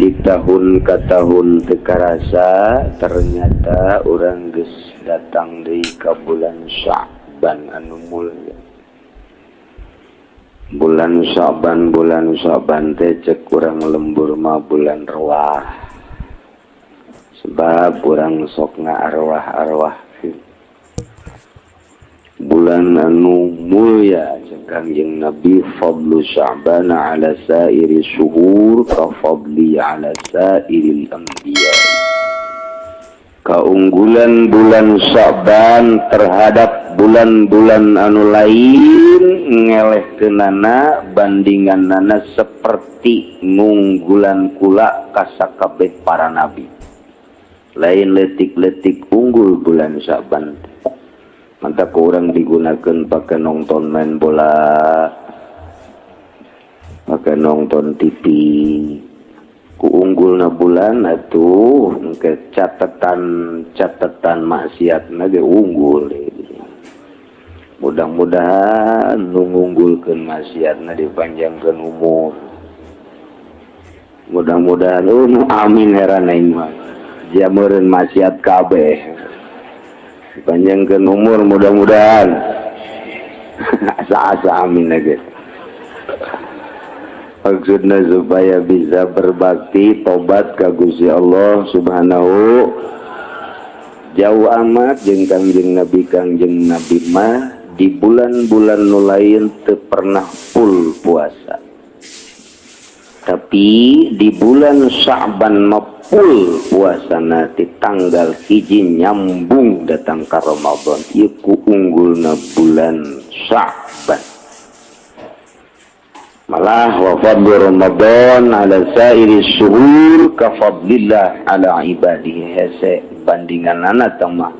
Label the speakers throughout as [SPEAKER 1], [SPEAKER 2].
[SPEAKER 1] Ti tahun ka tahun teu karasa, ternyata urang geus datang deui ka bulan Sya'ban anu mulia. Bulan Sya'ban, bulan Sya'ban teh cek urang lembur mah bulan ruah, sebab urang sok ngaarwah-arwah. Bulan anu mulia, cek Kangjeng Nabi, fadlu Sya'ban ala sairi syuhur ka fadli ala sairil anbiya. Keunggulan bulan Sya'ban terhadap bulan-bulan anu lain ngelehkeunana, bandinganana seperti ngunggulan kula ka sakabeh para nabi. Lain letik-letik unggul bulan Sya'ban. Mantap, kurang digunakan pakai nonton main bola, pakai nonton TV. Ku unggulna bulan atuh ke catatan catatan maksiat ge unggul. Mudah-mudahan nu ngunggulkeun maksiatna dipanjangkeun umur. Mudah-mudahan. Oh, amin, heran aing mah. Jameureun maksiat kabeh dipanjangkeun umur, mudah-mudahan. Asa-asa amin aja, maksudnya supaya bisa berbakti, tobat ka Gusti Allah Subhanahu. Jauh amat jeung Kangjeng Nabi. Kangjeng Nabi mah di bulan-bulan nu lain teu pernah full puasa, tapi di bulan Sya'ban mah full puasa di tanggal 1 nyambung datang ke Ramadan. Ieu ku unggulna bulan Sya'ban. Malah wa fadlu Ramadan ala sairi syuhur ka fadlillah ala ibadihi. Hese bandinganana mah,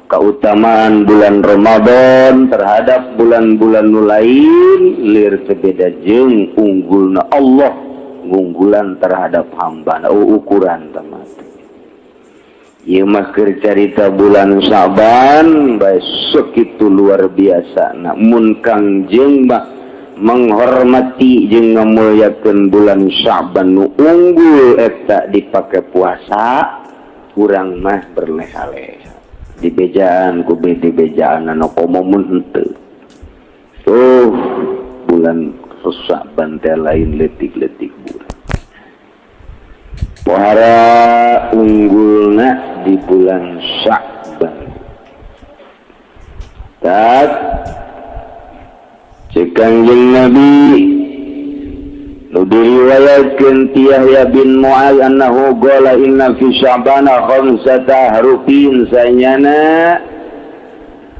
[SPEAKER 1] keutamaan bulan Ramadan terhadap bulan-bulan nu lain lir teu beda jeung unggulna Allah ngunggulan terhadap hamba. Oh, ukuran teman. Ieu mah keur carita bulan Syaban bae sekitu luar biasa. Namun Kangjeng mah menghormati jeung ngamuliakeun bulan Syaban nu unggul eta dipake puasa. Urang mah berleha-leha dibejaan ku dibejaan anu komo mun henteu. Tuh, bulan Syaban teh lain letik-letik bulan. Pohara unggulna di bulan Sya'ban. Tak cek Kangjeng Nabi nu diriwayatkeun ti Yahya bin Mu'az annahu qala inna fi sya'bana khamsata harufin, sanyana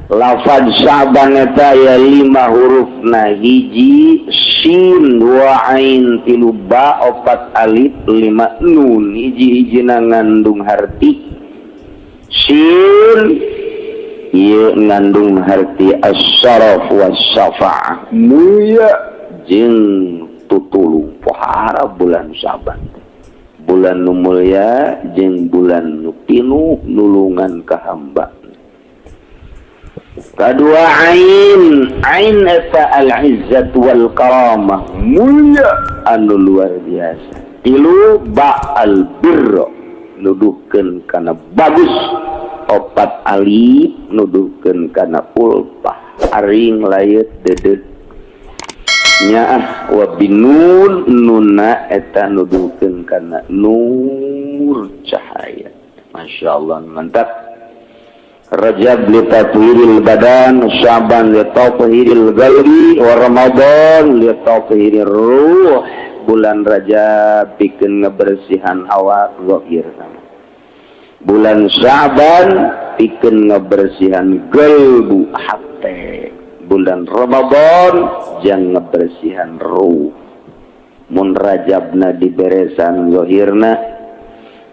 [SPEAKER 1] lafaz Sya'ban eta ya lima hurufna: hiji sin, dua ain, tilu ba, opat alif, lima nun. Hiji-hijina ngandung harti. Sin ieu ngandung harti as-syaraf was-syafa'ah, mulia jeung tutulung. Pohara bulan Syaban, bulan nu mulia jeung bulan nu pinuh nulungan ka hamba. Kedua ain, ain eta al-izzat wal karamah, mulia anu luar biasa. Tilu ba, al birra, nuduhkeun kana bagus. Opat alif nuduhkeun kana ulfah, aring layet dedet nyaah. Wa binun, nuna eta nuduhkeun kana nur, cahaya. Masya Allah, mantap. Rajab li tathhiril badan, Syaban li tathhiril qalbi, wa Ramadan li tathhirir ruh. Bulan Rajab bikin ngebersihan awak zahir sama. Bulan Syaban bikin ngebersihan gelbu, hate. Bulan Ramadan jang ngebersihan ruh. Mun Rajabna diberesan zahirna,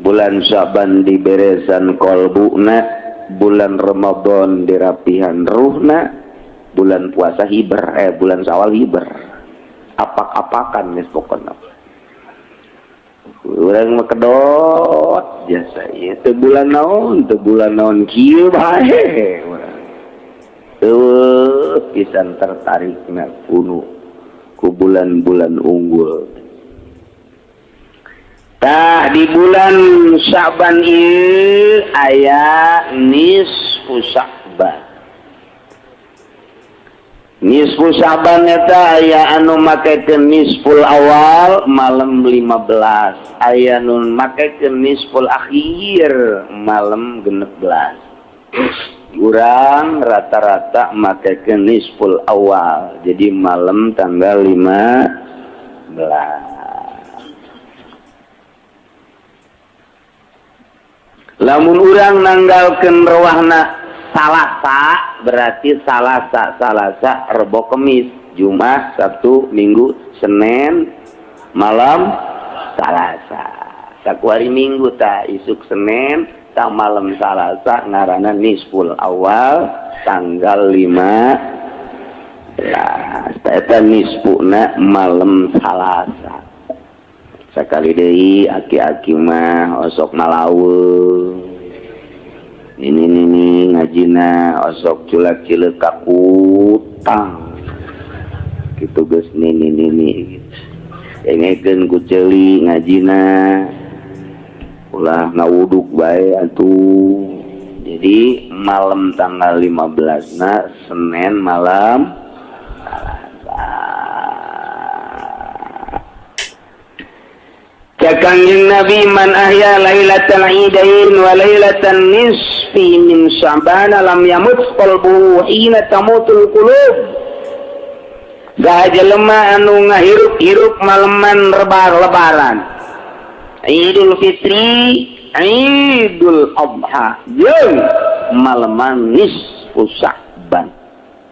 [SPEAKER 1] bulan Syaban diberesan kolbuna, bulan Ramadan dirapihan ruhna, bulan puasa hiber, eh, bulan Sawal hiber, apak-apakan geus pokona. Urang mah kedot jasa ieu teu bulan naon, teu bulan naon, kieu bae urang. Eueuh pisan tertarikna kuno ku bulan-bulan unggul. Tah, di bulan Syaban ieu aya nisfu Sya'ban. Nisfu Syaban eta aya anu makekeun nisful awal malam 15, aya nu makekeun nisful akhir malam 16. Urang rata-rata makekeun nisful awal, jadi malam tanggal 15. Lamun urang nanggalkeun rewahna Salasa, berarti Salasa, Salasa, Rebo, Kemis, Jumat, Sabtu, Minggu, Senin, malam Salasa. Sakuari Minggu ta isuk Senin ta malam Salasa ngaranna nisful awal tanggal 15. Eta nisfuna malam Salasa. Sakali deui, aki-aki mah osok malaweung ini nini ngajina, osok culak cileuk kakutang gitu geus. Nini nini dengekeun ku ceuli ngajina, ulah ngawuduk bae atuh. Jadi malam tanggal 15 na Senin malam Salasa. Cek Kangjeng Nabi, "Man ahya lailatal idain wa lailatan nisfi min Sya'ban lam yamut qalbuhu hina tamutul qulub." Saha jelema anu ngahirup-hirup maleman rebar lebaran Idul Fitri, Idul Adha jeung maleman nisfu Sya'ban.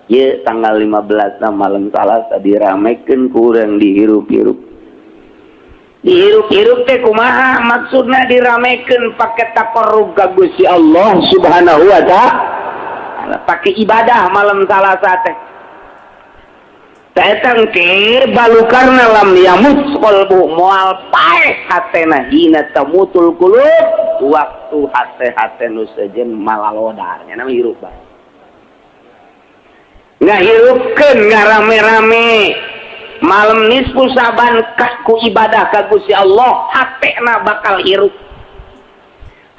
[SPEAKER 1] Ye tanggal 15 na malam Salasa diramekeun ku urang, dihirup-hirup. Dihirup-hirup teh kumaha maksudna? Diramekeun pake taqarrub ka Gusti Allah Subhanahu wa Ta'ala, pake ibadah malam Salasa teh. Eta engke balukarna lam yamut qalbu, moal paeh hatena, hina tamutul qulub, waktu hate-hate nu sejen malalodar nya nama hirup bae. Ngahirupkeun, ngarame-rame malam nisfu Saban ku ibadah ka Gusti Allah, hatena bakal hirup,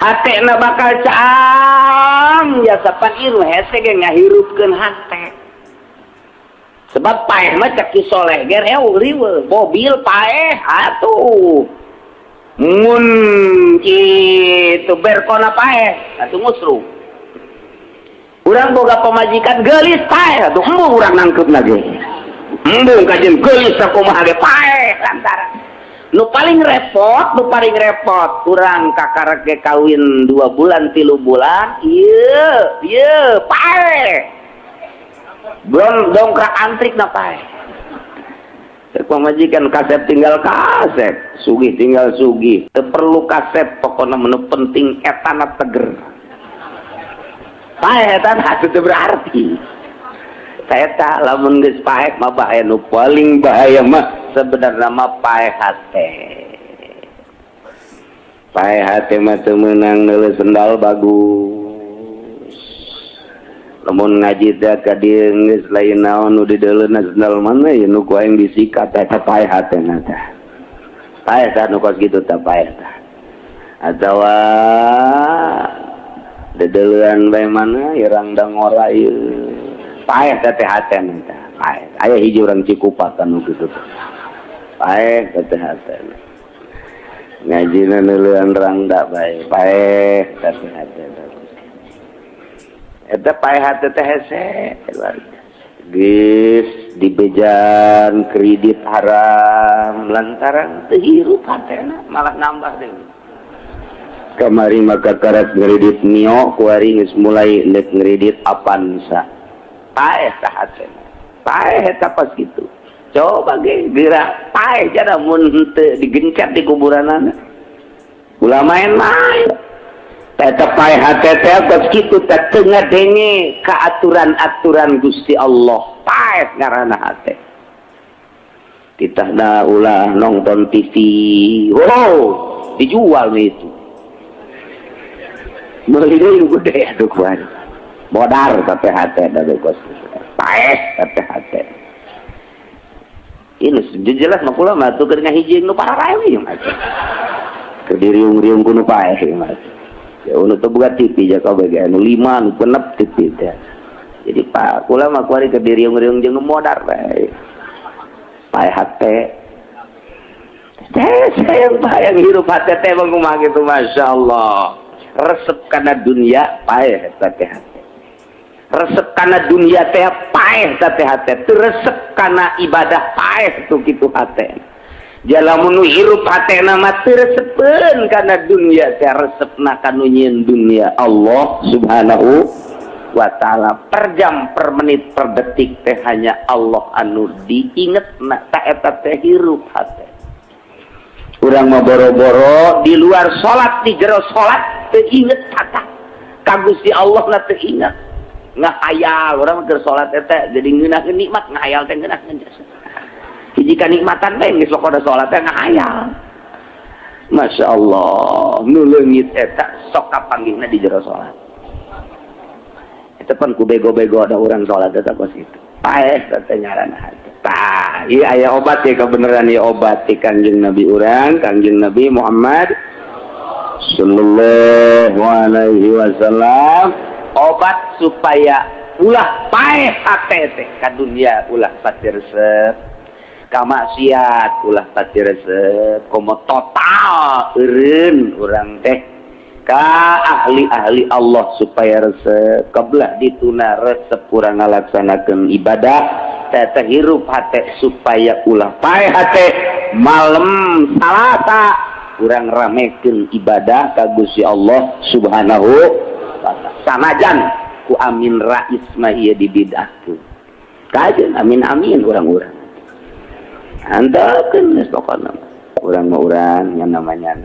[SPEAKER 1] hatena bakal caang jasa pan ieu hese ge ngahirupkeun hate. Sebab paeh mah cek Ki Soleh ge riweuh, mobil paeh atuh, mun kitu berkona paeh atuh, ngusruh. Urang boga pamajikan geulis paeh atuh, embung urang nangkep lagi, embung kajeun geulis sakumaha ge paeh. Lantaran nu paling repot, nu paling repot urang kakarek ge kawin 2 bulan, 3 bulan, ieu ieu paeh, belum dongkrak antrik na paeh. Pamajikan kasep tinggal kasep, sugih tinggal sugih, teu perlu kasep, pokoknya menu penting etana teger. Paeh eta teu berarti. Eta lamun geus paeh mah bahaya. Nu paling bahaya mah sebenarnya mah paeh hate. Paeh hate mah teu meunang neuleuh sendal bagus. Lamun ngaji teh ka dieu geus lain naon nu dideuleuna, sendal mana ya nu ku aing disikat. Eta paeh hatena teh. Paeh tah nu kos kitu teh, paeh tah. Atawa dedeleuan bae mana irang dangora ieu, paeh teh teh hatena teh paeh. Aya hiji urang Cikupa nu kitu teh, paeh teh hatena. Ngajina neuleuan rangda bae, paeh teh hatena. Eta paeh hate teh hese luar biasa. Geus dibejan kredit haram lantaran teu hirup hatena, malah nambah deui. Kamari maka karak ngredit Mio, kuari geus mulai nek ngredit Avanza. Paeh tah hatena, paeh eta pas kitu. Coba ge geura paeh jada mun henteu digencet di kuburanana, ulah main-main. Eta paeh hate teh kos kitu teh, teu ngadenge ka aturan-aturan Gusti Allah, paeh ngaranna hate. Titahna ulah nonton TV, wow, dijual nih itu, meuli deui nu gede aduh kuari modar. Tapi hate da kos paeh tapi hate ini jelas mah kula mah tuh keur ngahiji nu pararae we mah. Keur diriung-riung ku nu paeh mas. Ya nu teu boga TV ja kabeh ge anu lima nu genep TV teh. Jadi pak kula mah kuari keur diriung-riung jeung nu modar bae. Paeh hate. Teh sayang yang hirup hate teh mah kumaha kitu, masyaallah. Resep kana dunia paeh eta teh hate. Resep kana dunia teh paeh eta teh hate. Teu resep kana ibadah paeh tuh kitu hate. Jalamun nu hirup hatena mah teu resepeun kana dunia teh, resepna kanu nyieun dunia, Allah Subhanahu wa Ta'ala. Per jam, per menit, per detik teh hanya Allah anu diinget na ta eta teh hirup hate. Urang mah boro-boro di luar salat, di jero salat teu inget kata ka Gusti Allah na teu inget. Ngahayal urang mah keur salat eta jadi ngeunah nikmat, ngahayal teh ngeunah jasa hiji kanikmatan bae geus pokona salat teh ngahayal. Masya Allah, nu leungit eta sok kapanggihna di jero salat. Eta pan ku bego-bego ada orang salat eta kos kitu. Paeh teh ngaranna hate. Tah, ieu aya obat ya, kebenaran ieu obat ti Kangjeng Nabi urang, Kangjeng Nabi Muhammad sallallahu alaihi wasallam, obat supaya ulah paeh hate teh ka dunia, ulah pati resep ka maksiat, ulah pati resep, komo total eureun urang teh ka ahli-ahli Allah supaya resep kebelah dituna resep kurang ngalaksanakeun ibadah teh teh hirup hate supaya ulah paeh hate. Malam Salasa urang ramekeun ibadah ka Gusti Allah Subhanahu wa Ta'ala, sanajan ku Amin Rais mah ieu dibid'ahkeun. Kajeun amin amin urang-urang antakeun geus, pokona urang mah urang yang namanya.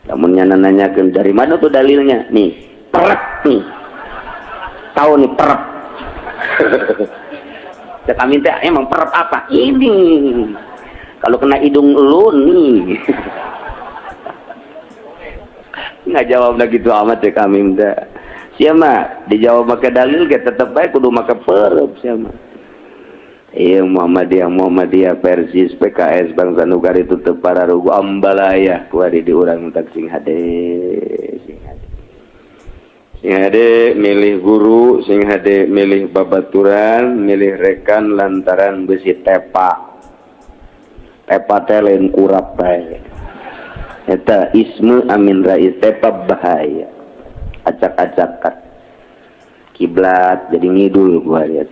[SPEAKER 1] Lamun nya nanyakeun dari mana tuh dalilnya, nih perek nih, tahu nih perek. Cek Amin teh, emang perep apa ini kalau kena hidung lu nih? Nggak jawab lagi tuh amat ya kami teh. Siapa dijawab pakai dalil kita tetep baik kudu make perep siapa. Iya, Muhammadiyah, Muhammadiyah, Persis, PKS, Bangsa Nugari tutup para rugu ambalaya kuari di urang tak sing hade, sing hade, sing hade milih guru, sing hade milih babaturan, milih rekan lantaran besi tepa. Tepa teh lain kurap bae eta ismu Amin Rais. Tepa bahaya, acak-acakan kiblat jadi ngidul gua lihat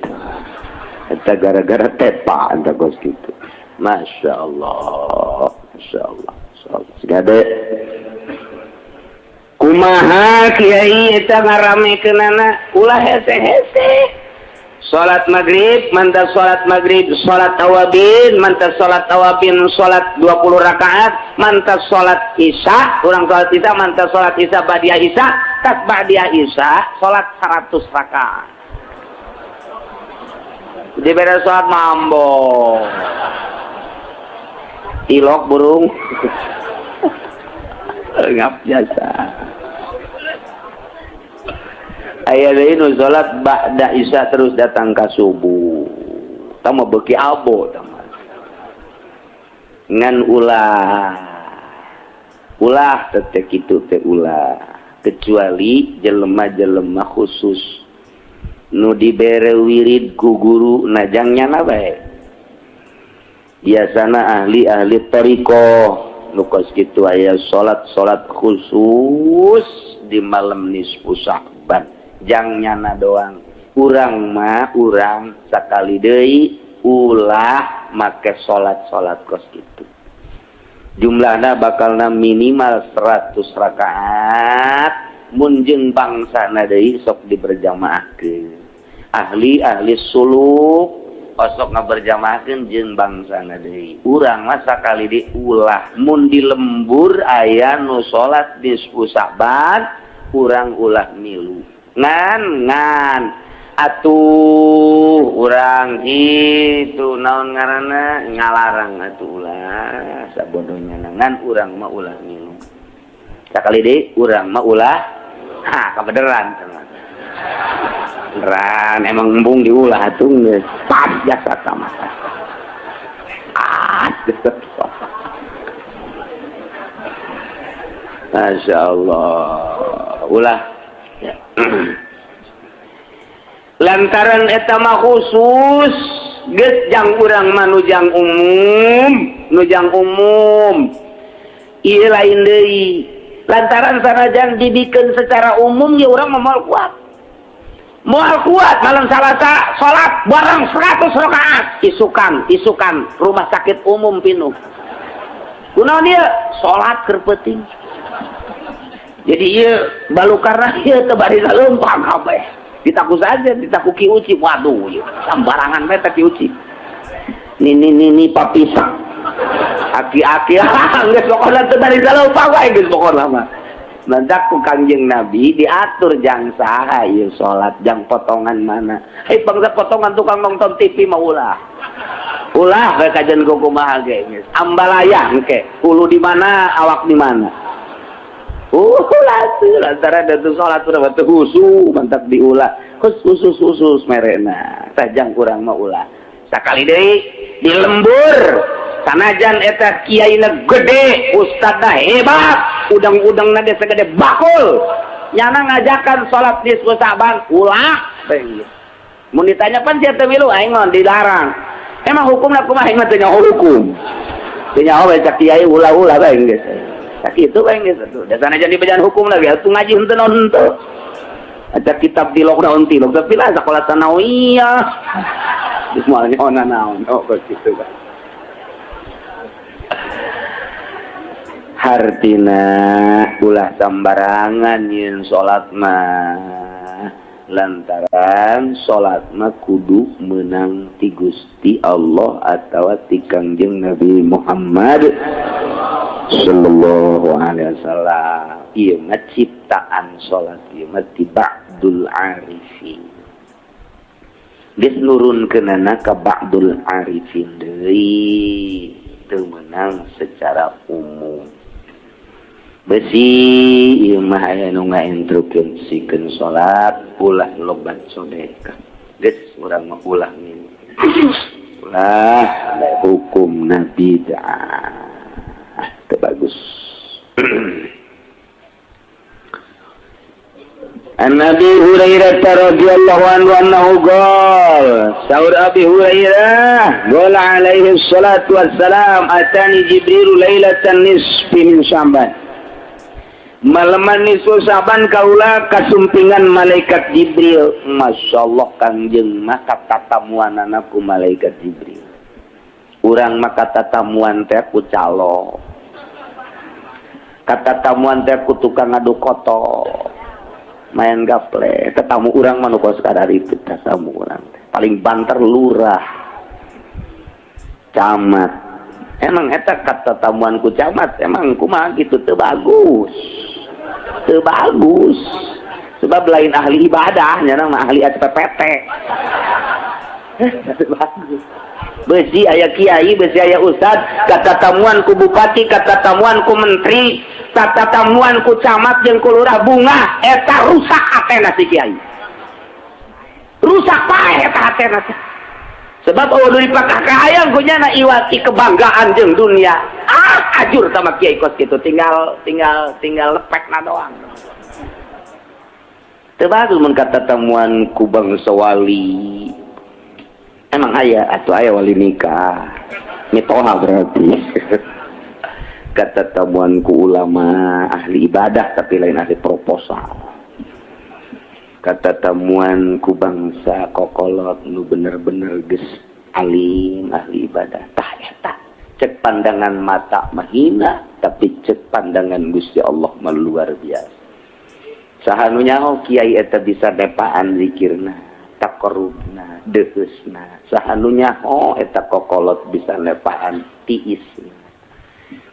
[SPEAKER 1] eta gara-gara tepa anta kos gitu. Masya Allah, Masya Allah, Masya Allah. Segade kumaha kiai eta ngaramekeunana? Ulah hese-hese. Salat maghrib, mantap salat maghrib, salat awabin, mantap salat awabin, salat 20 rakaat, mantap salat isya, urang salat isya, mantap salat isya, ba'diyah isya, tas ba'diyah isya, salat 100 rakaat. Di beda salat mambo. Ilok burung. Ngap jasa. Aya deui nu salat ba'da isya terus datang ka subuh. Tah mah beuki abo tah mah. Ngan ulah. Ulah teh kitu teh ulah. Kecuali jelema-jelema khusus nu dibere wirid ku guru najang nyana bae. Biasana ahli-ahli thariqah nu kos kitu aya salat-salat khusus di malam nisfu Sya'ban. Jang nyana doang. Urang mah urang sakali deui ulah make salat-salat kos kitu. Jumlahna bakalna minimal 100 rakaat mun jeung bangsana deui sok diberjamaahkeun. Ahli-ahli suluk osok ngaberjamaahkeun jeung bangsana deui. Urang mah sakali di ulah mun di lembur aya nu salat nisfu Sya'ban, urang ulah milu. Ngan ngan atuh urang itu naon ngaranna ngalarang atuh ulah sabodohnya, ngan urang mah ulah milu. Sakali deui urang mah ulah. Ha, kebeneran beneran emang embung diulah atuh geus pas jasa sama pas. Masya Allah, ulah ya. Lantaran eta mah khusus geus jang urang mah nujang umum, nujang umum ieu lain deui. Lantaran sanajan dibikeun secara umum ya urang mah moal kuat, moal kuat. Malam Salasa salat bareng 100 rakaat, isukan isukan rumah sakit umum pinuh. Kunaon ieu? Salat keur peuting. Jadi ieu balukarna ieu teu bari leumpang kabeh, ditaku saja, ditaku Ki Uci. Waduh, ieu sambarangan bae teh Ki Uci. Nini nini papisa aki-aki, geus pokona teu bari leumpang wae, geus pokona mah. Mantak ku Kangjeng Nabi diatur jang saha ieu salat, jang potongan mana. Hei, bangsa potongan tukang nonton TV mah ulah. Ulah bae kajian ku kumaha ge geus. Ambalaya engke, hulu di mana, awak di mana. Ulah tuh lantaran itu salat udah batu khusus mantap diulah. Khusus khusus merena. Sajang kurang mah ulah. Sakali deui di lembur sanajan eta kiaina gede, ustadna hebat, udang-udangna ge segede bakul, nyana ngajakan salat nisfu Sa'ban ulah. Mun ditanya, "Pan sia teu milu?" "Aing mah dilarang." "Emang hukumna kumaha?" "Aing mah teu nyaho hukum, teu nyaho bae. Cak kiai ulah-ulah bae geus." Sakitu bae geus atuh. Da sanajan dibejaan hukum lagi atuh ngaji henteu naon henteu. Aja kitab tilok naon tilok, tapi lah sekolah sanawiyah. Geus moal nyaho naon, oh kitu kan. Hartina ulah sambarangan yin salat mah, lantaran salat mah kudu menang ti Gusti Allah atawa ti Kangjeng Nabi Muhammad sallallahu alaihi wasallam. Ieu mah ciptaan salat ieu mah ti ba'dul arifin, geus nurunkeunana ka ba'dul arifin deui, teu meunang secara umum. Besi ieu mah aya nu ngainstruksikeun salat ulah lobat sedekah. Geus urang mah ulah ngilu. Ulah hukumna bid'ah. Teu bagus. An Abi Hurairah radhiyallahu anhu annahu qala, saur Abi Hurairah, qala alaihi salatu wassalam, atani Jibril lailatan nisfi min Sya'ban. Malaman nisfu Sya'ban kaula kasumpingan malaikat Jibril. Masya Allah, Kangjeng mah katatamuanana ku malaikat Jibril. Urang mah katatamuan teh ku calo, katatamuan teh ku tukang adu koto, main gaple. Tetamu urang mah nu kos kadar itu, tetamu urang teh paling banter lurah, camat. Emang eta katatamuan ku camat emang kumaha gitu? Teu bagus, teu bagus, sebab lain ahli ibadah, nya mah ahli SPPT. Teu bagus. Besi aya kiai, besi aya ustad, katatamuan ku bupati, katatamuan ku menteri, katatamuan ku camat jeung ku lurah, bunga eta rusak hatena si kiai, rusak paeh eta hatena teh. Sebab eueuh nu dipakah kahayang ku nyana iwati kebanggaan jeung dunia. Ah, ajur sama kiai kos kitu, tinggal tinggal tinggal lepekna doang. Teu bagus mun katatamuan ku bangsa wali. Emang aya atuh, aya wali nikah mitoha berarti. Katatamuan ku ulama ahli ibadah tapi lain ahli proposal, katatamuan ku bangsa kokolot nu bener-bener geus alim ahli ibadah, tah eta cek pandangan mata mahina, tapi cek pandangan Gusti Allah mah luar biasa. Saha nu nyaho kiai eta bisa depaan zikirna, taqarrubna, deheusna? Saha nu nyaho eta kokolot bisa nepaan tiisna?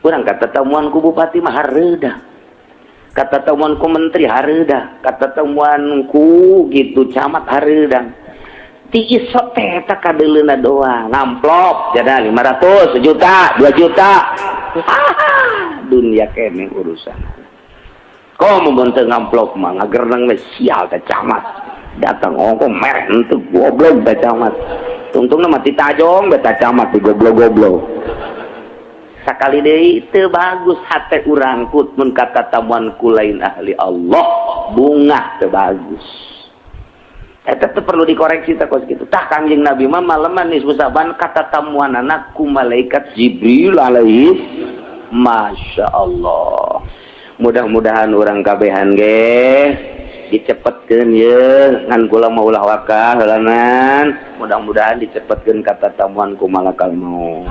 [SPEAKER 1] Urang katatamuan ku bupati mah hareudah, katatamuan ku menteri hareudah, katatamuan ku gitu camat hareudang. Tiis teh eta kadeuleuna doang, ngamplop jada 500, sejuta, 2 juta. Ah, dunia kene urusan. Komo mun teu ngamplop mah ngagerneng we sial teh camat. Datang ongko mereh henteu, goblok teh camat. Tungtungna mah tajong beta camat di goblok-goblok. Sakali deui teu bagus hate urang kut mun katatamuan ku lain ahli Allah, bungah teu bagus. Eta teh perlu dikoreksi teh kos kitu. Tah, Kangjeng Nabi mah maleman nisfu Sa'ban katatamuanana ku malaikat Jibril alaihi. Masya Allah. Mudah-mudahan urang kabehan ge dicepetkeun ye, ngan kula mah ulah waka heulanan. Mudah-mudahan dicepetkeun katatamuan ku malakal maut.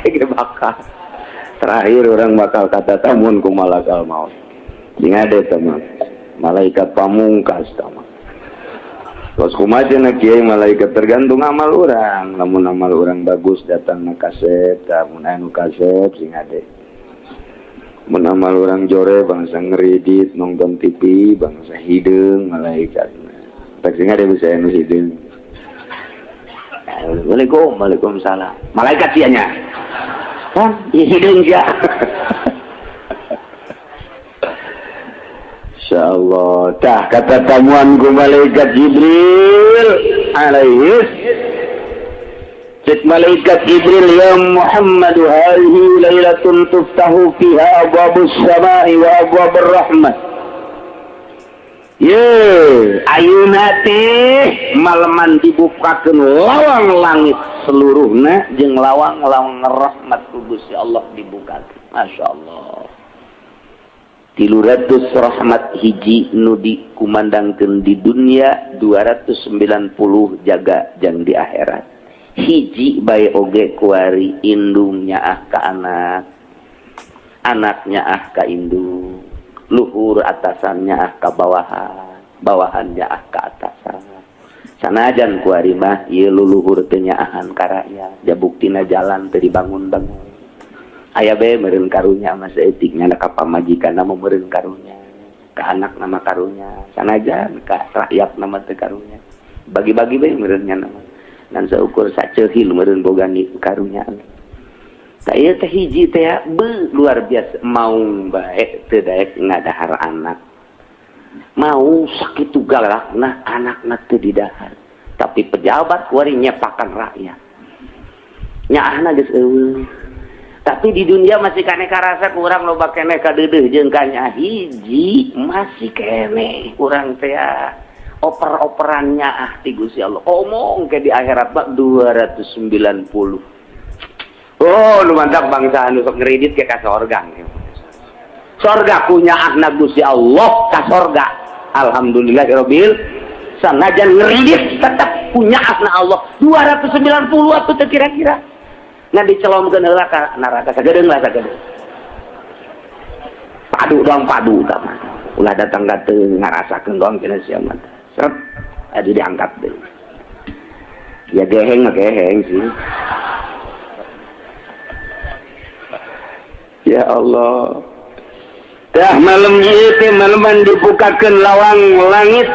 [SPEAKER 1] Kayak bakal terakhir urang bakal katatamuan ku malakal maut. Sing ada teman malaikat pamungkas teman. Terus kumaha cenah, Kiai, malaikat? Tergantung amal urang. Lamun amal urang bagus, datang na kasep. Lamun anu kasep, sing ade. Mun amal urang jore, bangsa ngeridit nonton TV, bangsa hideung malaikat. Tak sing ade bisa anu hideung. Assalamualaikum, waalaikumsalam. Malaikat sia nya. Kan, hideung sia. Insyaallah. Tah, katatamuan ku malaikat Jibril alaihi. Cek malaikat Jibril, "Ya Muhammad, hadhihi lailatun tuftahu fiha abwabus samai wa abwabur rahmah." Ye, ayeuna teh maleman dibukakeun lawang langit seluruhna jeung lawang-lawang rahmat ku Gusti Allah dibukakeun. Masya Allah. 300 rahmat hiji nu dikumandangkeun di dunia, 290 jaga jang di akhirat. Hiji bae oge kuari indung nyaah ka anak, anaknya ah ka indung, luhur atasannya ah ka bawahan, bawahannya ah ka atasan. Sanajan kuari mah ieu luluhur teu nyaahan ka rakyat, ja buktina jalan teu dibangun-bangun. Aya bae meureun karunya mah saeutik nya, ka pamajikan mah meureun karunya, ka anak nama karunya, sanajan ka rakyat nama teu karunya. Bagi-bagi bae meureun nya nama ngan saukur saceuhil meureun boga karunya. Tah, ieu teh hiji teh be luar biasa, mau bae teu daek ngadahar anak. Mau sakitu galakna anakna teu didahar. Tapi pejabat kuari nyepakan rakyat. Nyaahna geus eueuh. Tapi di dunia masih kene karasa kurang loba keneh kadeudeuh jeung kanya hiji masih kene urang teh oper-operannya ah ti Gusti Allah. Omong ke di akhirat bak 290. Oh, nu mantap bangsa anu sok ngeridit ke ka sorga. Sorga punya ahna Gusti Allah ka sorga. Alhamdulillahirabbil, sanajan ngeridit tetap punya ahna Allah 290 atuh teh kira-kira. Ngan dicelomkeun heula ka neraka sagedeung lah, sagedeung. Padu doang, padu tah mah. Ulah datang ka teu ngarasakeun doang cenah sia mah. Seret aduh diangkat deui. Ya geheng mah geheng sih. Ya Allah. Dah malam ieu teh maleman dibukakeun lawang langit.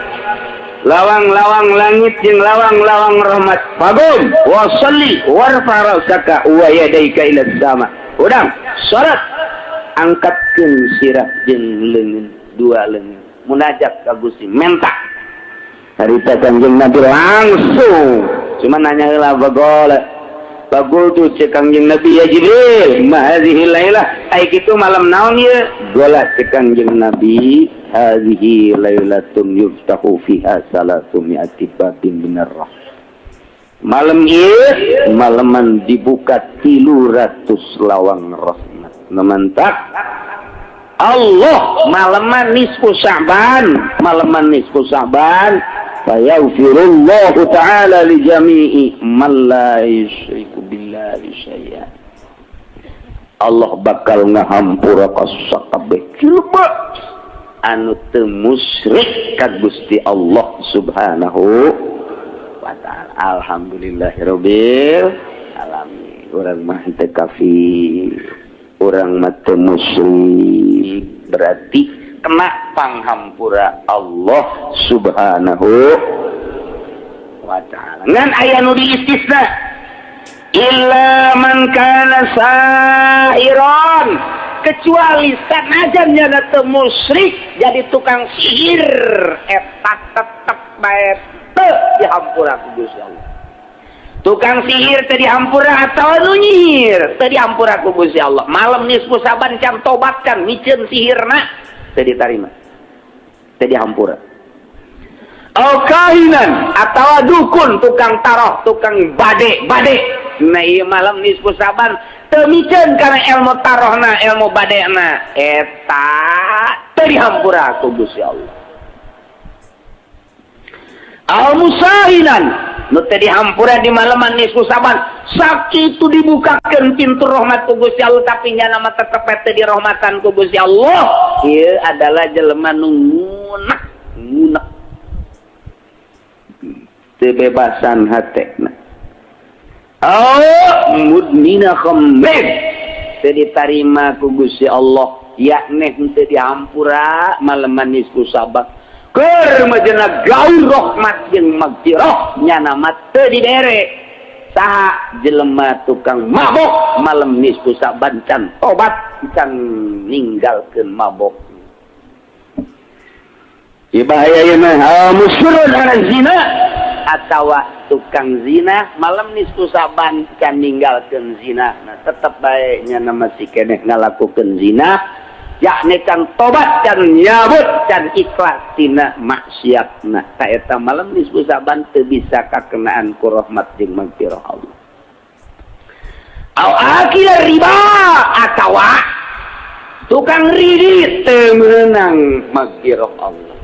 [SPEAKER 1] Lawang-lawang langit jeung lawang-lawang rahmat. Faqum wa shalli warfa ra'saka wa yadayka ila sama. Udang, salat. Angkatkeun sirah jeung leungeun, dua leungeun. Munajat ka Gusti, menta. Harita Kangjeng Nabi langsung. Cuma nanya heula bagol. Bagul tuh cek Kangjeng Nabi, "Ya Jibril, ma hadhihi lailah?" Ai kitu malam naon ieu? Gola cek Kangjeng Nabi, "Hadhihi lailatun yuftahu fiha salatu mi'ati babin minar rahmah." Malam ieu maleman dibuka 300 lawang rahmat. Memantak Allah maleman nisfu Sya'ban, maleman nisfu Sya'ban fayaghfirullahu ta'ala li jami'i man la yusyriku billahi syai'a. Allah bakal ngahampura ka sakabeh jelema anu teu musyrik ka Gusti Allah Subhanahu wa ta'ala. Alhamdulillahirabbil alamin. Urang mah teu kafir, urang mah teu musyrik, berarti kena panghampura Allah Subhanahu wa ta'ala. Ngan aya nu diistisna, illa man kana sahiran, kecuali sanajan nyana teu musyrik jadi tukang sihir, eta tetep bae teu dihampura ku Gusti Allah. Tukang sihir teu dihampura atau nu nyihir teu dihampura ku Gusti Allah. Malam nisfu Saban can tobat, can miceun sihirna, teu ditarima, teu dihampura. Au kahinan atau dukun, tukang taroh, tukang bade bade. Nah, ieu malam nisfu Saban teu miceun kana ilmu tarohna, ilmu badena, eta teu dihampura ku Gusti Allah. Au musahinan, nu teu dihampura di malaman nisfu Saban, sakitu dibukakeun pintu rahmat ku Gusti Allah, tapi nyana mah tetep teu dirahmatan ku Gusti Allah. Ieu adalah jelema nu ngunek ngunek, teu bebasan hatena. Oh, mudmina khamrin, teu ditarima ku Gusti Allah, yakni teu dihampura malaman nisfu Saban. Keur majena gaul rahmat jeung magfirah, nyana mah teu dibere. Saha? Jelema tukang mabok, malam nisfu Saban can tobat, can ninggalkeun mabok. Ieu bahaya ieu mah. Musirrun ala zina atawa tukang zina, malam nisfu Saban can ninggalkeun zina. Nah, tetep bae nyana masih keneh ngalakukeun zina, yakni can tobat, can nyabut, can ikhlas tina maksiatna. Ta eta malam nisfu Saban teu bisa kakenaan ku rahmat jeung magfirah Allah. Au akil riba atawa tukang ridit, teu meunang magfirah Allah.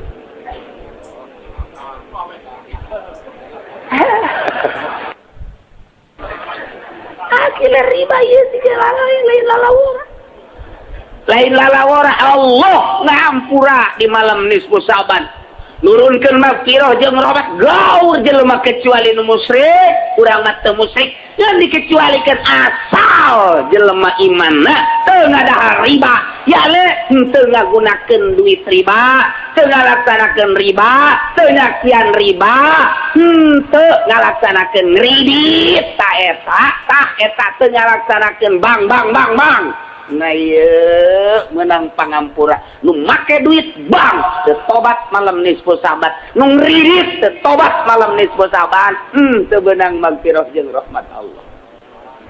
[SPEAKER 1] Akil riba ieu siga lain lalawora, lain lalawora. Allah ngahampura di malam nisfu Saban, nurunkeun magfirah jeung rahmat gaur jelema kecuali nu musyrik. Urang mah teu musyrik, yang dikecualikan asal jelema imanna teu ngadahar riba, ya le teu ngagunakeun duit riba, teu ngalaksanakeun riba, teu nyakian riba, henteu ngalaksanakeun kredit. Ta eta, tah eta teu ngalaksanakeun bank bank bank bank. Nah, ieu menang pangampura. Nu make duit bank teu tobat malam nisfu Saban, nu ngridit teu tobat malam nisfu Saban, teu beunang magfirah jeung rahmat Allah.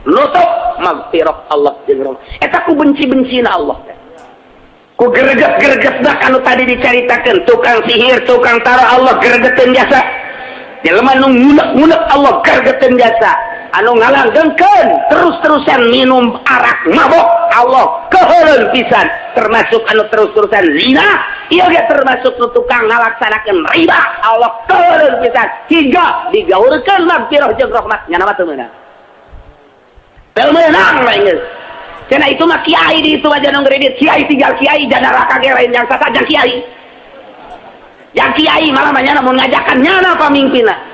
[SPEAKER 1] Nutup magfirah Allah jeung rahmat eta ku benci-bencina Allah teh, ku greget-greget dah. Anu tadi dicaritakeun, tukang sihir, tukang taruh, Allah gregeteun jasa. Jelema nu ngunek-ngunek, Allah gregeteun jasa. Anu ngalanggengkeun terus-terusan minum arak, mabok, Allah keheuleun pisan. Termasuk anu terus-terusan zina ieu ge, termasuk nu tukang ngalaksanakeun riba, Allah keheuleun pisan hingga digaurkeun magfirah jeung rahmat, nyana mah teu meunang, teu meunang lah geus. Cenah itu mah kiai di itu aja nu ngredit kiai, tinggal kiai jana neraka ge lain yang sasa jang kiai, yang kiai malah mah nyana mun ngajakan nyana pamimpinna.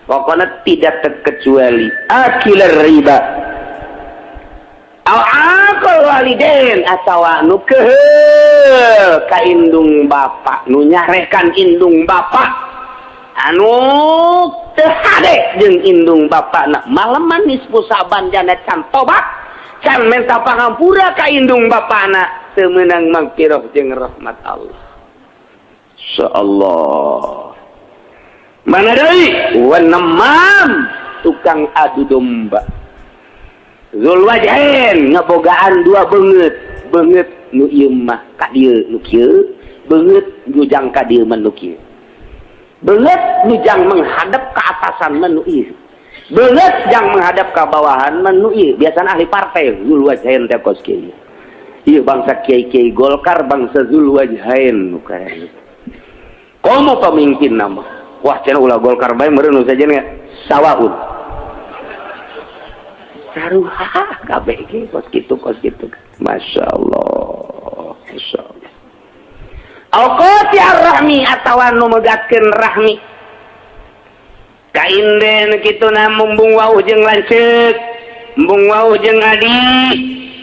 [SPEAKER 1] Pokoknya tidak terkecuali akilar riba au aqal walidain atawa nu keheul ka indung bapak, nu nyarekan indung bapak, anu teu hade jeung indung bapakna, malaman nisfu Saban jana can tobat, can menta pangampura ka indung bapakna, teu meunang magfirah jeung rahmat Allah. Insyaallah. Mana deui? Wanemam, tukang adu domba. Zul wajhain, ngebogaan dua beungeut. Beungeut nu ieu mah ka dieu nu kieu, beungeut nu jang ka dieu mah nu kieu. Beungeut nu jang menghadap ke atasan mah nu ieu. Beungeut jang menghadap ke bawahan mah nu ieu. Biasana ahli partai zul wajhain teh kos kieu. Ieu bangsa kiai-kiai Golkar, bangsa zul wajhain nu kaya. Komo pemimpin nama. Wah, cenah ulah Golkar bae meureun nu sajen sawaun. Saruha kabeh ge kos kitu, kos kitu. Masya Allah. Masya Allah. Au qati'ar rahmi atawa nu megatkeun rahmi. Kainden kitu na, embung wauh jeung lanceuk, embung wauh jeung adi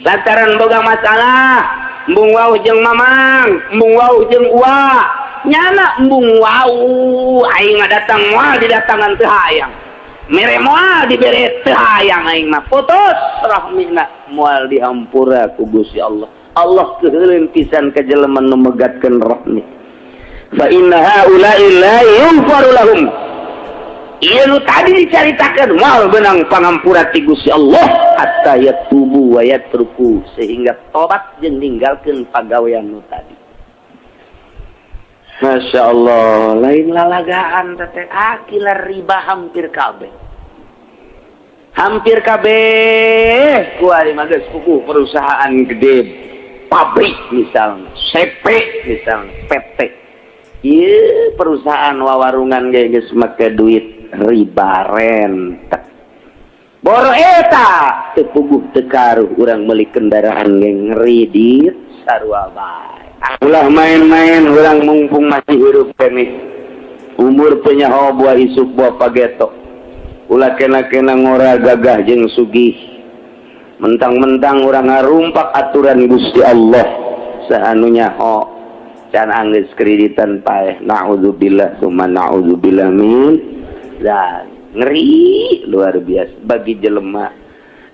[SPEAKER 1] lantaran boga masalah, embung wauh jeung mamang, embung wauh jeung uwa. Nyana embung wauh, aing mah datang moal didatangan teu hayang, mere moal dibere teu hayang, aing mah putus rahmina, moal dihampura ku Gusti Allah. Allah keuheuleun pisan ka jelema nu megatkeun rahmi. Fa inna haula'i la yughfaru lahum. Ieu nu tadi dicaritakeun moal beunang pangampura ti Gusti Allah hatta yatubu wa yatruku, sehingga tobat jeung ninggalkeun pagawean nu tadi. Masya Allah, lain lalagaan teh akilar riba hampir kabeh. Hampir kabeh kuari mah geus puguh perusahaan gede, pabrik misalnya, CP misalnya, PT. Ieu perusahaan wawarungan ge geus make duit riba rentek. Boro eta teu puguh teu karuh urang meuli kendaraan ge ngredit sarua bae. Ulah main-main urang mumpung masih hirup keneh. Umur teu nyaho buah isuk buah pageto. Ulah kena-kena ngora gagah jeung sugih. Mentang-mentang urang ngarumpak aturan Gusti Allah. Saha nu nyaho can anggeus kreditan paeh. Na'udzubillah summa na'udzubillah min dzalik. Ngeri luar biasa bagi jelema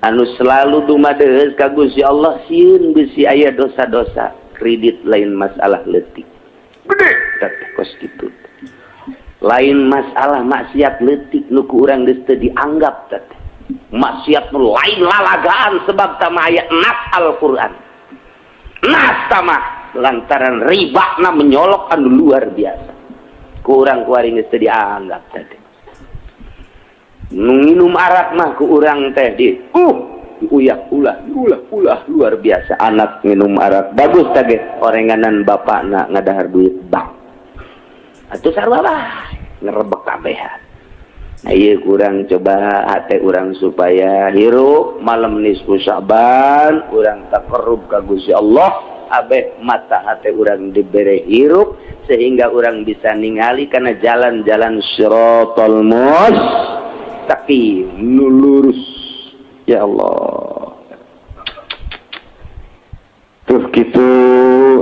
[SPEAKER 1] anu selalu dumadeus ka Gusti Allah, sieun bisi aya dosa-dosa. Kredit lain masalah leutik, gede teh kos kitu. Lain masalah maksiat leutik nu ku urang geus teu dianggap teh. Maksiat nu lain lalagaan sebab tama aya nas Al-Qur'an. Nas tama lantaran ribana menyolok anu luar biasa. Ku urang kuari geus teu dianggap teh. Nu nginum arak mah ku urang teh di uyak ulah ulah ulah luar biasa. Anak minum arak bagus tage orenganan bapakna ngadahar duit bank atuh sarua bae ngerebek kabehan. Nah, ieu kurang coba hate urang supaya hirup malam nisfu Sya'ban urang taqarrub ka Gusti Allah, abeh mata hate urang dibere hirup sehingga urang bisa ningali kana jalan-jalan siratal mustaqim nu lurus. Ya Allah. Tuh kitu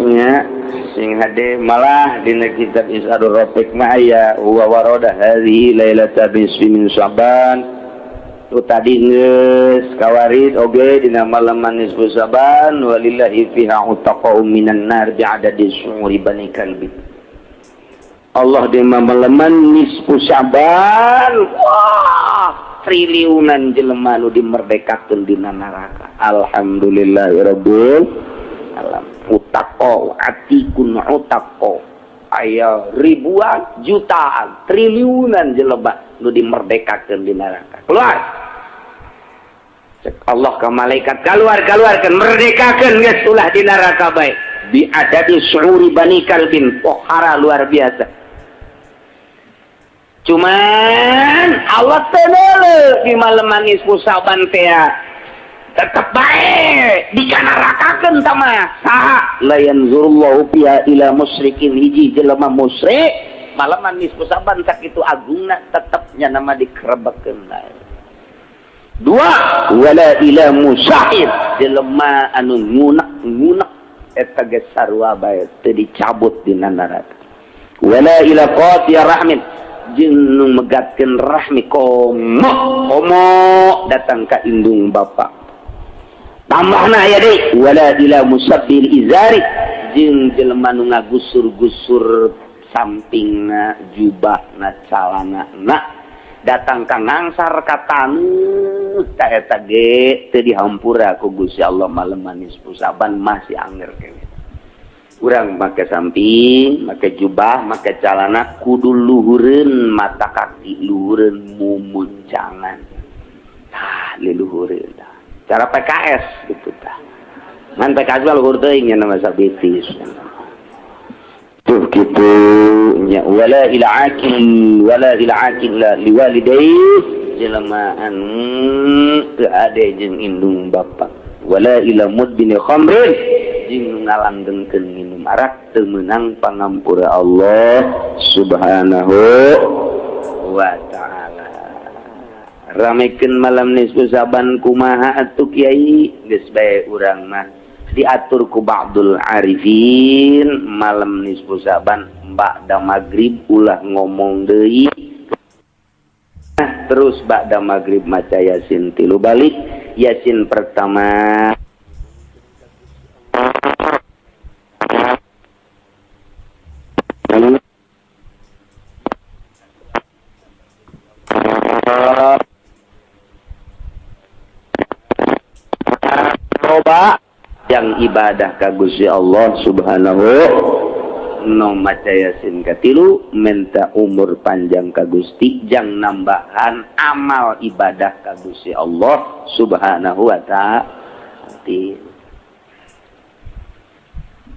[SPEAKER 1] nya sing hade malah dina kitab Is'adur Rafiq mah aya wa warada hadhihi lailata nisfi min Sya'ban. Tuh tadi geus kawarid oge dina malam nisfu Sya'ban walillahi fiha utaqa'u minan nar bi'adadi syu'uri bani kalbi. Allah di malaman nisfu Sya'ban, wah, triliunan jelema nu dimerdekakeun dina neraka. Alhamdulillahirabbil alam. Utaqo atikun utaqo. Aya ribuan, jutaan, triliunan jelema nu dimerdekakeun di neraka. Keluar. Cek Allah ke malaikat, keluar keluarkan, merdekakeun geus ulah di neraka bae. Bi adadi syu'uri bani kalbin, pohara luar biasa. Cuman Allah teh di malam nisfu Sya'ban teh tetep bae dikanarakakeun tama saha la yanzurullahu fiha ila musyrikin, hiji jelema musyrik malam nisfu Sya'ban sakitu agungna tetepnya nama dikerebekeun bae. Dua, wala ila musahir, jelema anu ngunek-ngunek eta geus sarua bae teu dicabut dina neraka. Wala ila qati'ir rahmin, jeung nu megatkeun rahmi, komo komo datang ka indung bapa. Tambahna aya deui wala ila musabbil izari, jeung jelema nu ngagusur-gusur sampingna jubahna calanana datang ka ngangsar ka taneuh ta eta ge teu dihampura ku Gusti Allah malam nisfu Sya'ban masih anger keneh. Urang make samping, make jubah, make calana kudu luhureun mata kaki, luhureun mumuncangan. Tah, liluhureun tah. Cara PKS gitu tah. Ngan PKS mah luhur teuing nya nama sabitis. Tuh kitu nya wala ila akil wala ila akil la liwalidayhi, jelema anu teu ade jeung indung bapa. Wala ila mudbini khamrin, jeung ngalanggengkeun minum arak teu meunang pangampura Allah Subhanahu wa ta'ala. Ramekeun malam nisfu Sya'ban kumaha atuh kiai? Geus bae urang mah diatur ku ba'dul arifin malam nisfu Sya'ban ba'da maghrib ulah ngomong deui. Terus ba'da maghrib maca Yasin tilu balik. Yasin pertama loba yang ibadah ka Gusti Allah Subhanahu. No maca Yasin katilu minta umur panjang ka Gusti, jang nambahan amal ibadah ka Gusti Allah Subhanahu wa ta'ala.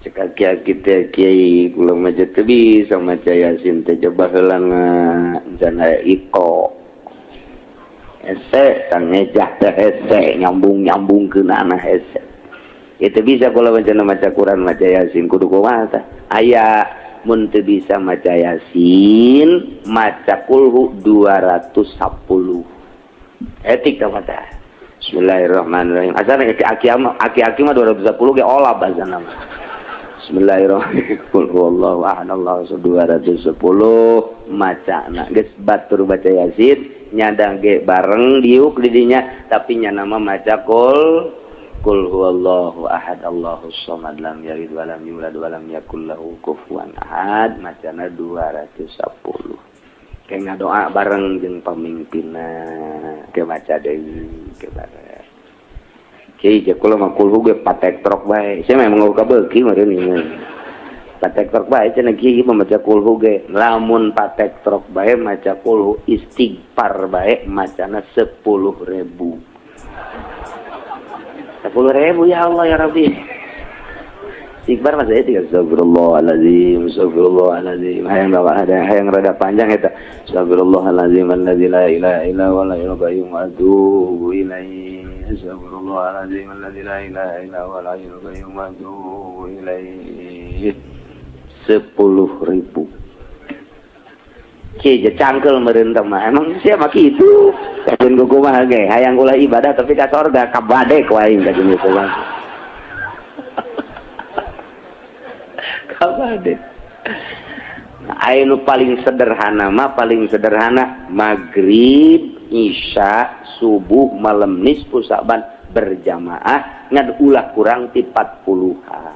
[SPEAKER 1] Cek aki-aki teh, kiai, kula mah teu bisa maca Yasin teh, coba heula can aya iko hese tang ngejah teh, hese nyambung-nyambung keunana hese. Itu bisa kula maca maca Quran, maca Yasin kudu kumaha tah? Aya mun teu bisa maca Yasin, maca kulhu 210 etik tah maca. Bismillahirrahmanirrahim. Asal aki-aki aki-aki mah 210 ge olab asana mah. Bismillahirrahmanirrahim. Qul huwallahu ahad, Allahu 210 macana geus batur baca Yasin, nyadang ge bareng diuk di dinya, tapi nya nama maca qul qul huwallahu ahad, Allahus samad, lam yalid wa lam yulad wa lam yakul lahu kufuwan ahad, macana 210. Kayak ngadoa bareng jeung pamimpinna ke maca deui ke bareng. Kiai, cek kula mah kulhu ge patek trok bae. Saya memang ngau kabeuki meureun ieu. Patek trok bae cenah kiai mah maca kulhu ge. Lamun patek trok bae maca kulhu, istighfar bae macana 10.000. 10.000, ya Allah ya Rabbi. Istighfar mah saya tiga astagfirullahalazim, astagfirullahalazim. Hayang bawa ada hayang rada panjang eta. Astagfirullahalazim alladzi la ilaha illa huwal hayyul qayyum wa atubu ilaihi. Astagfirullahalazim alladzi la ilaha illa huwal hayyul qayyum wa atubu ilaihi. 10.000. Ki cangkel meureun teh mah. Emang siapa kitu? Kajeun kumaha ge hayang ulah ibadah tapi ka sorga kabadek wae kajeun kumaha. Kabadek. Nah, anu paling sederhana mah, paling sederhana maghrib, isya, subuh, malam nisfu Sa'ban berjamaah ngan ulah kurang ti 40-an.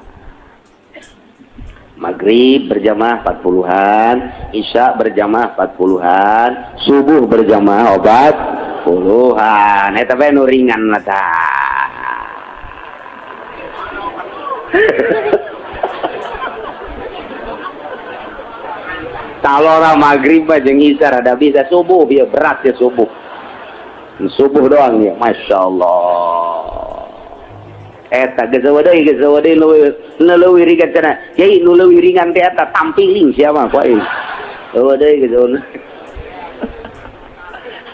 [SPEAKER 1] Maghrib berjamaah 40-an, isya berjamaah 40-an, subuh berjamaah 40-an. Eta bae nu ringan lah tah. Talora maghrib jeung isya rada bisa, subuh ya berat ya subuh. Subuh doang ya, Masya Allah. Eta geus deui geus deui nu leuwih ringan cenah. Kiai, nu leuwih ringan teh eta tampiling sia mah ku aing. Leuwih deui geus.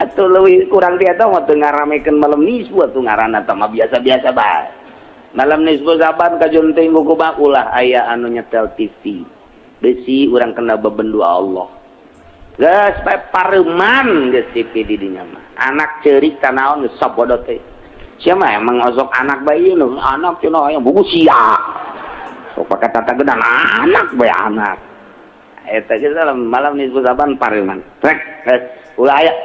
[SPEAKER 1] Atuh leuwih kurang teh eta mah teu ngaramekeun malam nisfu atuh ngaranna teh mah biasa-biasa bae. Malam nisfu Saban kajun teh kumaha ulah aya anu nyetel TV. Besi urang kena bebendu Allah. Geus bae pareman geus TV di dinya mah. Anak ceurik tanaon geus sabodo teh. Sia mah emang osok anak bae ieu anak cenah aya buku sia. Sok pake tata gedan anak bae anak. Eta geus malam nisfu Saban pareman. Trek geus ulah aya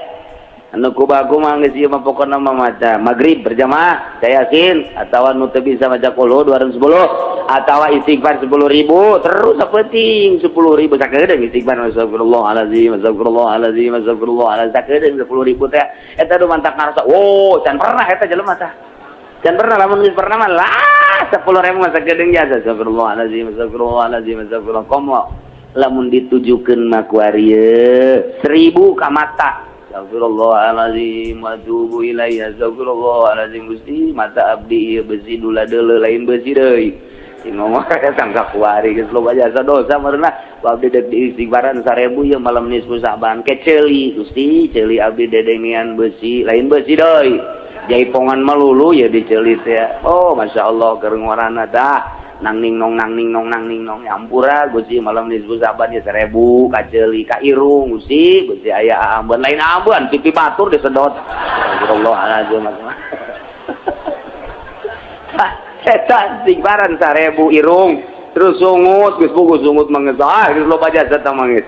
[SPEAKER 1] anu kubaku mah geus ieu mah pokona mah maca maghrib berjamaah Yasin atawa nu teu bisa maca qul 210 atawa istighfar 10.000 terus sapenting 10.000 sakedeung istighfar astagfirullahalazim astagfirullahalazim astagfirullahalazim sakedeung 10.000 teh eta nu mantak ngarasa wow can pernah eta jelema tah can pernah lamun geus pernah mah lah 10.000 mah sakedeung jasa astagfirullahalazim astagfirullahalazim astagfirullah komo lamun ditujukeun mah ku ari 1.000 ka mata. Astagfirullahalazim wa atubu ilaihi astagfirullahalazim Gusti mata abdi ieu besi dula deuleu lain besi deui sing ngomong sangka kuari geus loba jasa dosa meureunna abdi deuk diistighfaran 1000 ieu malam nisfu Sa'ban ke ceuli Gusti ceuli abdi dedengean besi lain besi deui jaipongan melulu ya diceuli teh. Oh masyaallah keur ngorana tah nang ning nong nang ning nong nang ning nong ampura Gusti malam nisfu Sa'ban ya 1000 ka ceuli ka irung Gusti Gusti aya ambeun lain ambeun pipi batur disedot astagfirullahalazim. Eta istighfaran 1000 irung terus sungut geus buku sungut mah geus ah geus loba jasa tah mah geus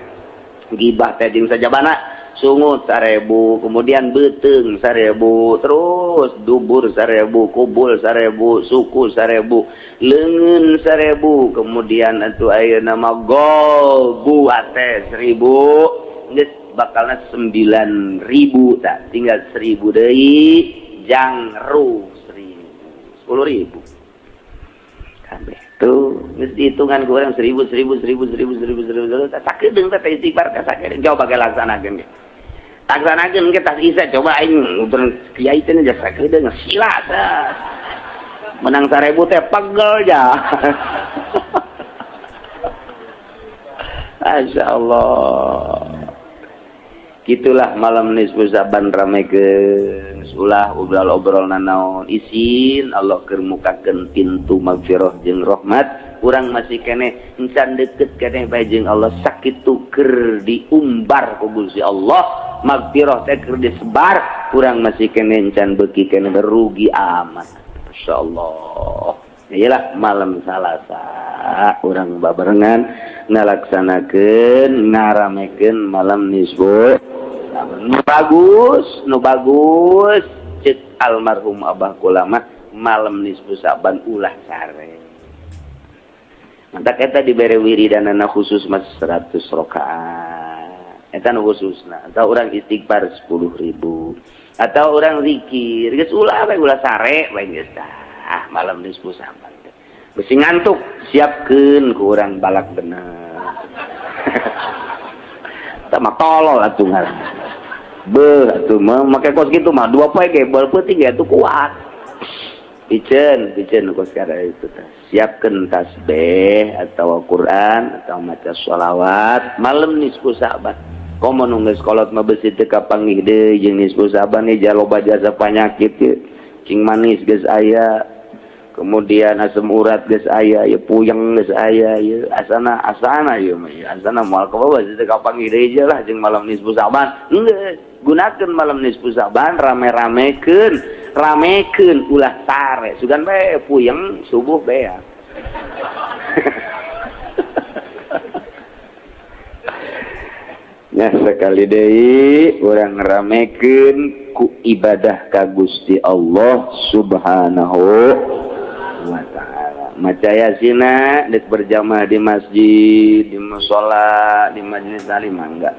[SPEAKER 1] gibah teh jeung sajabana sungut 1000 kemudian beuteung 1000 terus dubur 1000 kubul 1000 suku 1000 leungeun 1000 kemudian atuh ayeuna mah golbu ate 1000 geus bakalna 9000 tah tinggal 1000 deui jangru 1000. 10.000. Kabeh tuh geus dihitungan ku urang 1000 1000 1000 1000 1000 1000 sakedeung teh istighfar teh sakedeung coba ge laksanakeun ge. Laksanakeun ge tas isa coba aing ngutur kiai teh jasa sakedeung sila menang 1000 teh pegel ja. Masya Allah. Gitulah malam nisfu Sa'ban ramekeun ulah obrol-obrol nanaon isin Allah keur mukakeun pintu magfirah jeung rahmat urang masih keneh encan deket keneh bae jeung Allah sakitu keur diumbar ku Gusti Allah magfirah teh keur disebar urang masih keneh encan beuki keneh berugi amat. Masya Allah. Iyalah malam Salasa urang babarengan ngalaksanakeun ngaramekeun malam nisfu nu bagus nu bagus cek almarhum Abah Kulama malam nisfu Sa'ban ulah sare mantak eta dibere wiridanana khusus mas 100 rakaat eta nu khususna atau urang istighfar 10.000 atau urang zikir geus ulah we ulah sare we geus tah malam nisfu Sa'ban besi ngantuk siapkeun ku urang balak bener sama tolol atuh ngaran beuh atuh mah make kos kitu mah dua poe ge bal peuting ge atuh kuat piceun piceun kos kada itu teh siapkeun tasbih atau Quran atau maca sholawat malam nisfu Sa'ban komo nu geus kolot mah besi teu kapanggih deui jeung nisfu Sa'ban ieu loba jasa panyakit ieu cing manis geus aya kemudian asam urat geus aya ya puyeng geus aya ya asana asana ieu mah asana moal ka bawah teu kapanggih deui lah jeung malam nisfu Sa'ban geus gunakeun malam nisfu Sa'ban rame-ramekeun ramekeun ulah sare sugan bae puyeng subuh bea. Nah sekali deui urang ramekeun ku ibadah ka Gusti Allah Subhanahu wa ta'ala. Maca yasina dek berjamaah di masjid, di mushola, di majelis taklim mangga.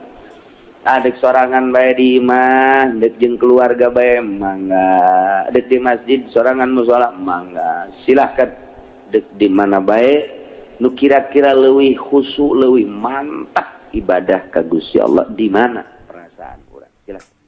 [SPEAKER 1] Adek sorangan bae di imah, dek jeung keluarga bae mangga. Dek di masjid sorangan mushola mangga. Silahkan dek di mana bae nu kira-kira leuwih khusyuk, leuwih mantap ibadah ka Gusti Allah di mana perasaan urang. Silahkan.